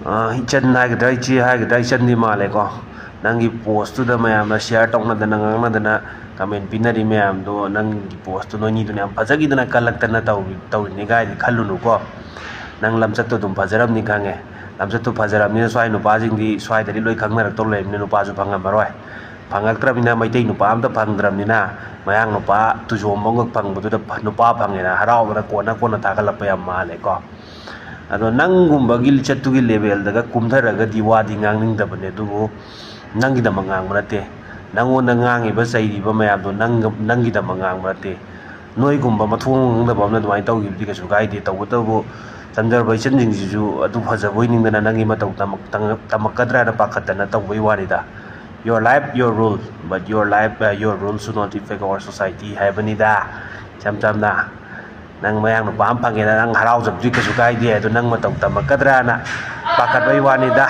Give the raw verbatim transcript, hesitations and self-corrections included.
ꯏꯆꯟ ꯍꯥꯏꯒꯗ꯭ꯔꯥ, ꯏꯆꯦ ꯍꯥꯏꯒꯗ꯭ꯔꯥ, ꯏꯆꯟꯗꯤ ꯃꯥꯜꯂꯦꯀꯣ꯫ ꯅꯪꯒꯤ ꯄꯣꯁꯇꯨꯗ ꯃꯌꯥꯝꯅ ꯁꯤꯌꯥꯔ ꯇꯧꯅꯗꯅ, ꯉꯥꯡꯅꯗꯅ, ꯀꯃꯦꯟ ꯄꯤꯅꯔꯤ ꯃꯌꯥꯝꯗꯣ, ꯅꯪꯒꯤ ꯄꯣꯁꯇꯨ ꯅꯣꯏꯅꯤꯗꯨꯅ ꯌꯥꯝ ꯐꯖꯈꯤꯗꯅ ꯀꯜꯂꯛꯇꯅ ꯇꯧꯔꯤ, ꯇꯧꯔꯤꯅꯤ ꯀꯥꯏꯗꯤ ꯈꯜꯂꯨꯅꯨꯀꯣ꯫ ꯅꯪ ꯂꯝꯆꯠꯇꯣ ꯑꯗꯨꯝ ꯐꯖꯔꯝꯅꯤ ꯈꯪꯉꯦ꯫ ꯂꯝꯆꯠꯇꯨ ꯐꯖꯔꯕꯅꯤꯅ ꯁ꯭ꯋꯥꯏ ꯅꯨꯄꯥꯁꯤꯡꯗꯤ ꯁ꯭ꯋꯥꯏꯗꯗꯤ ꯂꯣꯏ ꯈꯪꯅꯔꯛꯇꯧ ꯂꯩꯕꯅꯤꯅ ꯅꯨꯄꯥꯁꯨ ꯐꯪꯉꯝꯃꯔꯣꯏ꯫ ꯐꯪꯉꯛꯇ꯭ꯔꯕꯅꯤꯅ, ꯃꯩꯇꯩ ꯅꯨꯄꯥ ꯑꯝꯇ ꯐꯪꯗ꯭ꯔꯕꯅꯤꯅ, ꯃꯌꯥꯡ ꯅꯨꯄꯥ ꯇꯨꯖꯣꯝꯕ ꯑꯃꯈꯛ ꯐꯪꯕꯗꯨꯗ ꯐ-, ꯅꯨꯄꯥ ꯐꯪꯉꯦꯅ ꯍꯔꯥꯎꯗꯅ ꯀꯣꯟꯅ ꯀꯣꯟꯅ ꯊꯥꯒꯠꯂꯛꯄ ꯌꯥꯝ ꯃꯥꯜꯂꯦꯀꯣ꯫ ꯑꯗꯣ ꯅꯪꯒꯨꯝꯕꯒꯤ ꯂꯤꯆꯠꯇꯨꯒꯤ ꯂꯦꯚꯦꯜꯗꯒ ꯀꯨꯝꯊꯔꯒꯗꯤ ꯋꯥꯗꯤ ꯉꯥꯡꯅꯤꯡꯗꯕꯅꯦ, ꯑꯗꯨꯕꯨ ꯅꯪꯒꯤꯗꯃꯛ ꯉꯥꯡꯕ ꯅꯠꯇꯦ꯫ ꯅꯪꯉꯣꯟꯗ ꯉꯥꯡꯉꯤꯕ ꯆꯩꯔꯤꯕ ꯃꯌꯥꯝꯗꯣ ꯅꯪ-, ꯅꯪꯒꯤꯗꯃꯛ ꯉꯥꯡꯕ ꯅꯠꯇꯦ꯫ ꯅꯣꯏꯒꯨꯝꯕ ꯃꯊꯣꯡ ꯈꯪꯗꯕ ꯑꯃꯅ ꯑꯗꯨꯃꯥꯏꯅ ꯇꯧꯈꯤꯕꯗꯤ ꯀꯩꯁꯨ ꯀꯥꯏꯗꯦ꯫ ꯇꯧꯕꯇꯕꯨ ꯆꯟꯗ꯭ꯔꯕ ꯏꯆꯟꯁꯤꯡꯁꯤꯁꯨ ꯑꯗꯨ ꯐꯖꯕꯣꯏ ꯅꯤꯡꯗꯅ ꯅꯪꯒꯤ ꯃꯇꯧ ꯇꯝꯃꯛ-, ꯇꯝꯃꯛꯀꯗ꯭ꯔꯥꯅ ꯄꯥꯈꯠꯇꯅ ꯇꯧꯕꯩ ꯋꯥꯅꯤꯗ꯫ Your life, your rule, but your life, uh, your rule should not affect our society ꯍꯥꯏꯕꯅꯤꯗ꯫ ꯏꯆꯝ ꯆꯝꯅ ꯅꯪ ꯃꯌꯥꯡ ꯅꯨꯄꯥ ꯑꯃ ꯐꯪꯉꯦꯅ ꯅꯪ ꯍꯔꯥꯎꯖꯕꯗꯨꯗꯤ ꯀꯩꯁꯨ ꯀꯥꯏꯗꯦ, ꯑꯗꯣ ꯅꯪ ꯃꯇꯧ ꯇꯝꯃꯛꯀꯗ꯭ꯔꯥꯅ ꯄꯥꯈꯠꯄꯩ ꯋꯥꯅꯤꯗ꯫